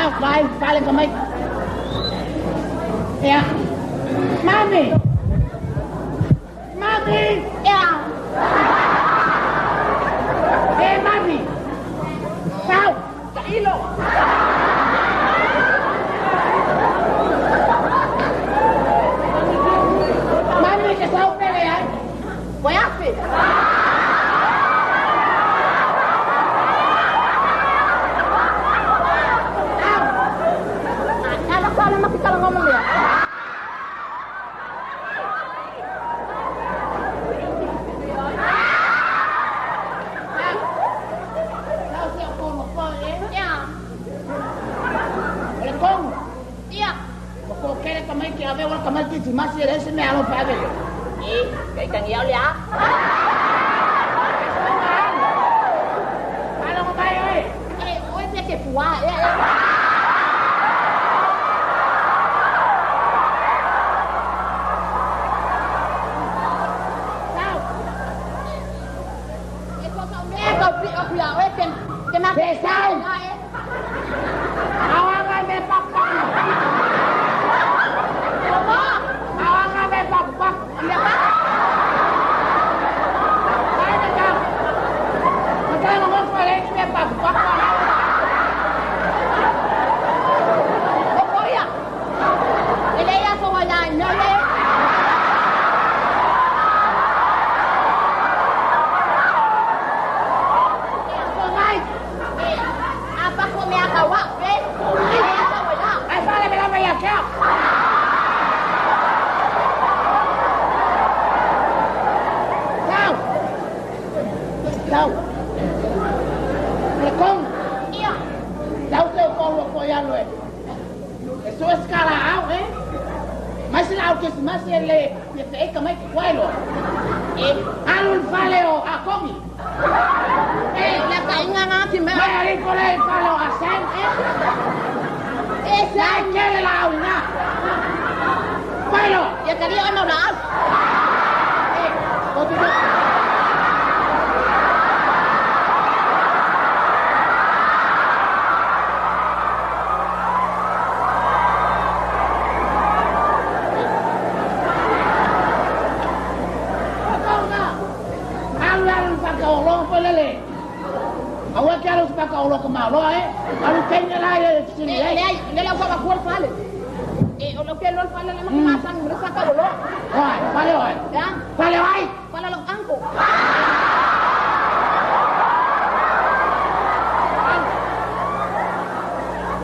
Tau, vai, fale ka mai. Ya. Mami. Mami. Ya. Eh, mami. Tau. Tailo. Mami, ke sau pele ai. Koe afe. Tau. Ala kala makikala ngomong ya. Tau se o kono po eh. Ya. Ole kong. Ya. O ko kele ka mai ki ave wala ka mai ki ti masi re se me alo fa ave. Eh, kay kang yaw liya. Alo ko mai oi. Eh, oi te ke pua. Ya, ya. Tau. Eh, ko sa me ko pi o pia oi ke ke ma. Ke sau. Eh. Awanga me pak pak. Mama. Awanga me pak pak. Ya pa. Ai na ka. Magkano mo pa rin me pak pak. O ko ya. Ele ya so wa ya no le. Ko mai. Eh, apa ko me akawa, eh? Eh, ya so wa ya. Ai fale me la mai ya. Tau. Tau. Le kong. Ya. Tau te ko lo ko ya lo. Eso es cara au eh. Mas la au que se mas le le fe ka mai kwai lo. Eh, Alu fale o a kongi. eh, la ka inga nga ki me. Mai ari ko le fale o a sen eh. Eh, La sa. kele la au na. Pailo. Ya kali o no la. Eh, ko tu Alu alu pa ka olo pa lele. Awa ke alu pa ka olo ka malo eh. Alu kenya la ye sini Eh, eh. le le la ko ba ko fale. Eh, o lo ke lo fale le ma sang mre sa ka lo. Oi, pale oi. Ya. Pale oi. Fale lo angko.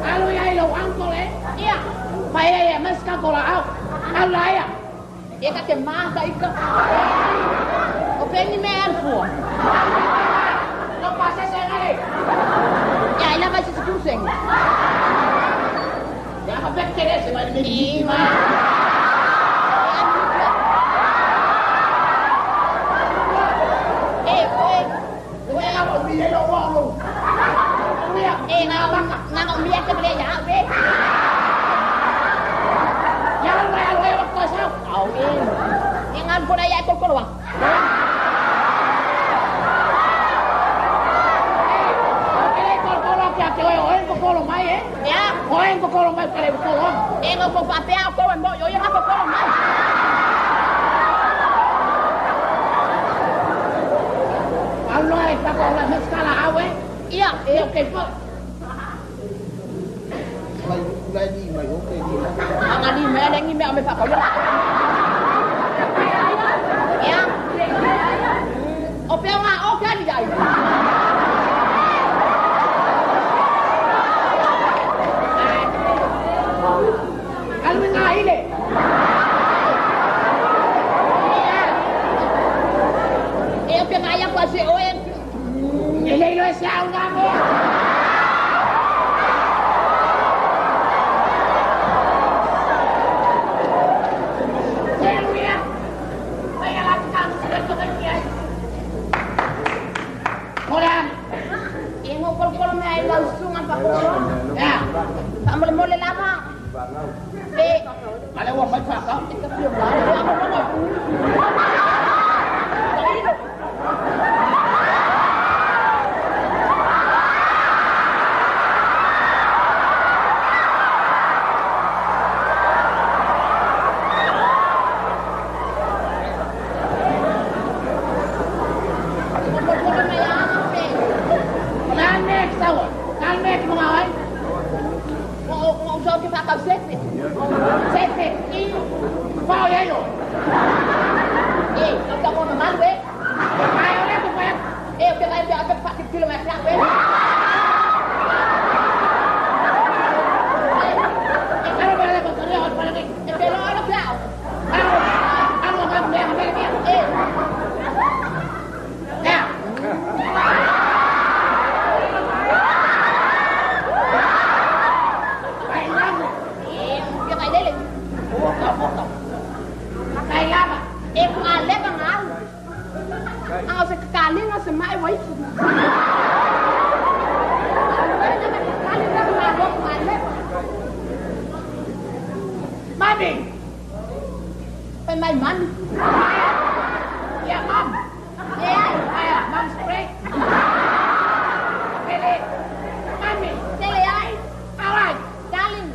Alu ya lo angko le. Ya. Pa ye ye mas ka ko la au. Alu la ya. E ka te ma ka ika. O pe ni me al fu. No pase se ngale. Ya ila ba se ku seng. Ya ka pek tere se ma ni ni ma. Eh, eh. We ya lo mi ye lo wa lo. Ya. Eh, nga nga nga mi ke le ya we. Ya lo ya lo ya ko sa. Au eh. E nga ko na ya ko ko wa. Ele ko ko lo ke ke oi ko ko lo mai eh. Ya. Oi ko ko lo mai pare ko lo. E nga ko fa pe a ko mo yo yo nga ko ko mai. Alu ai pa ko la mes kala awe. Ya. E o ke po. Lai lai ni mai o ke ni. Nga ni me le ngi me me fa ko yo. Ya. O pe nga o ka ni ya. Alu nga ile. E o pe nga ya ko se o e. Ele lo ese au na mo. Se lu ya. Ai ala ka se ko ke ai. Hola. E ngo ko ko me ai la sunga fa ko. Ya. Fa mo mo le la ma. E Male wa mai fa ka. ka pio la. Ya mo mo. A o se kakalinga se mai wai. Mami. Pai mai mami. Ya, mam. Yeah. Ay, mam spray. Pele. Mami. Sele ai. All right. Darling.